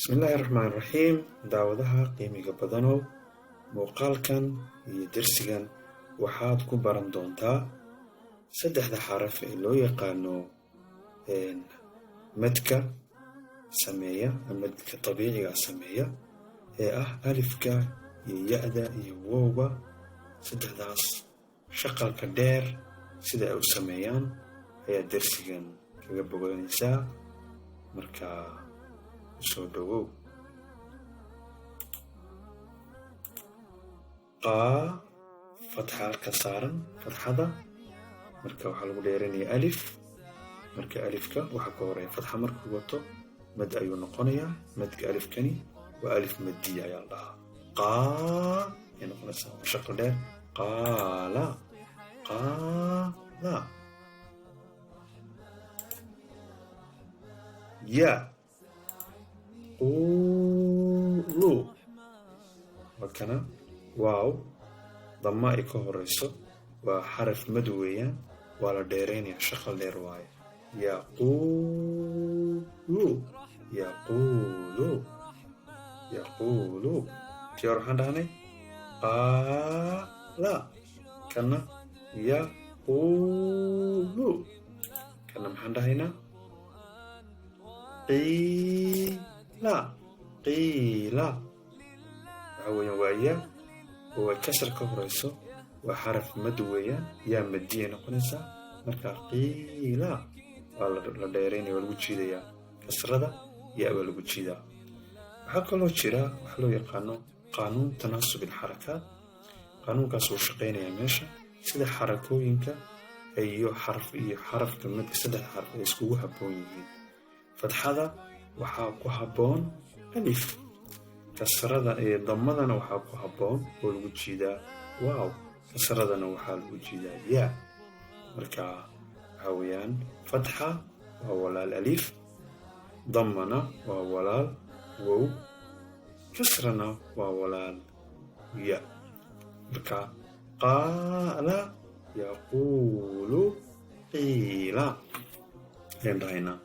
Bismillaahi raxmaani raxiim. Daawadaha qiimiga badanow, muuqaalkan iyo dersigan waxaad ku baran doontaa saddexda xaraf ee loo yaqaano madka sameeya, madka dabiiciga sameeya, ee ah alifka iyo ya-da iyo wowga. Saddexdaas shaqalka dheer sida ay u sameeyaan ayaa dersigan kaga boganaysaa. Marka soo dhowow. Qaa, fatxa ka saaran fatxada, marka waxaa lagu dheeranaya alif. Marka alifka waxaa ka horeeya fatxa markuu wato, mad ayuu noqonayaa. Madka alifkani waa alif madiya ayaa la dhahaa. Qaa ayay noqonaysaa, waa shaqal dheer. Qaala, qaala. Ya qulu, waa kana. Waaw dama ay ka horeyso, waa xaraf mad weeyaan, waa la dheereynaya, shaqal dheer waaye. Yaquulu, yaquulu, yaquulu. Tii hore waxaan dhahnay qaala, kana yaquulu, kana maxaan dhahaynaa? Qiila, qiila. Waxa weeyaan waa ya oo ay kasar ka horeyso, waa xaraf mad weeyaan, yaa madiyay noqonaysaa. Marka qiila waa la dheereynaya, waa lagu jiidayaa kasrada, yaa baa lagu jiidaa. Waxaa kaloo jira waxa loo yaqaano qaanuun tanaasub ilxarakaat. Qaanuunkaas wuu shaqeynayaa meesha, sida xarakooyinka iyo xaraf iyo xarafka madka, saddexda xaraf ay iskugu habboon yihiin. Fatxada waxaa ku habboon alif, kasrada ee damadana waxaa ku habboon oo lagu jiidaa waaw, kasradana waxaa lagu jiidaa yaa. Marka waxaa weeyaan fatxa waa walaal alif, damana waa walaal wow, kasrana waa walaal ya. Marka qaala, yaquulu, qiila ayaan dhahaynaa.